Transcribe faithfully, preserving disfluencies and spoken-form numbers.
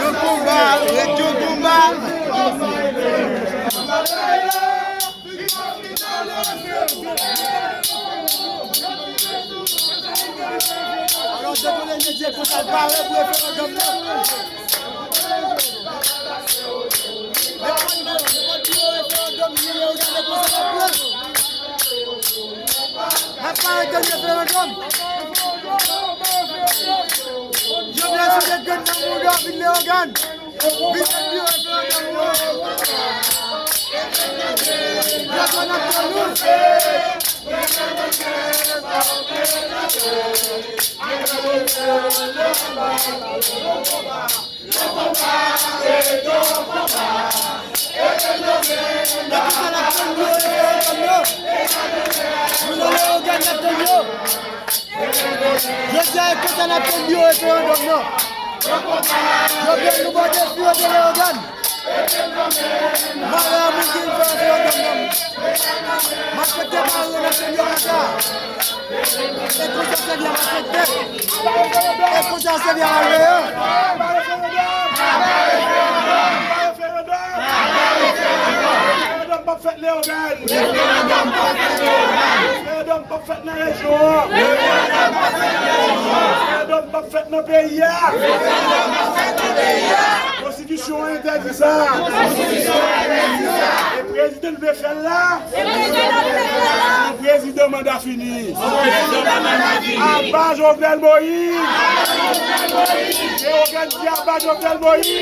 Yon konba, ret yon konba. Alò, Jean Claude Media konsa l pare pou referandòm nan. Nenpòt, nenpòt biro referandòm, Leyogàn konsa l ap pran. N ap pale de referandòm. Jovenel se de grenn nan mouda vin Leyogàn. Vin nan biro referandòm yo. Jovenel n ap tann ou. Nan kisa n ap tann yo, referandòm yo? Nou nan Leyogàn n ap tann yo. Jodi a, e konsa n ap tann yo, referandòm nan. Jovenel, nou ba w defi yo de Leyogàn. Mare a moun ki vin fè referandòm nan. Malfektè mare yo nan sèvi a konsa. E konsa sèvi a malfektè. E konsa sèvi a malveyan. Referandòm p ap fèt Leyogàn. Referandòm p ap fèt nan rejyon an. Referandòm p ap fèt nan peyi a. Konstitisyon an entèdi sa. E prezidan vle fè l la. Yon prezidan manda fini. Aba Jovenel Moïse. Leyogàn di aba Jovenel Moïse.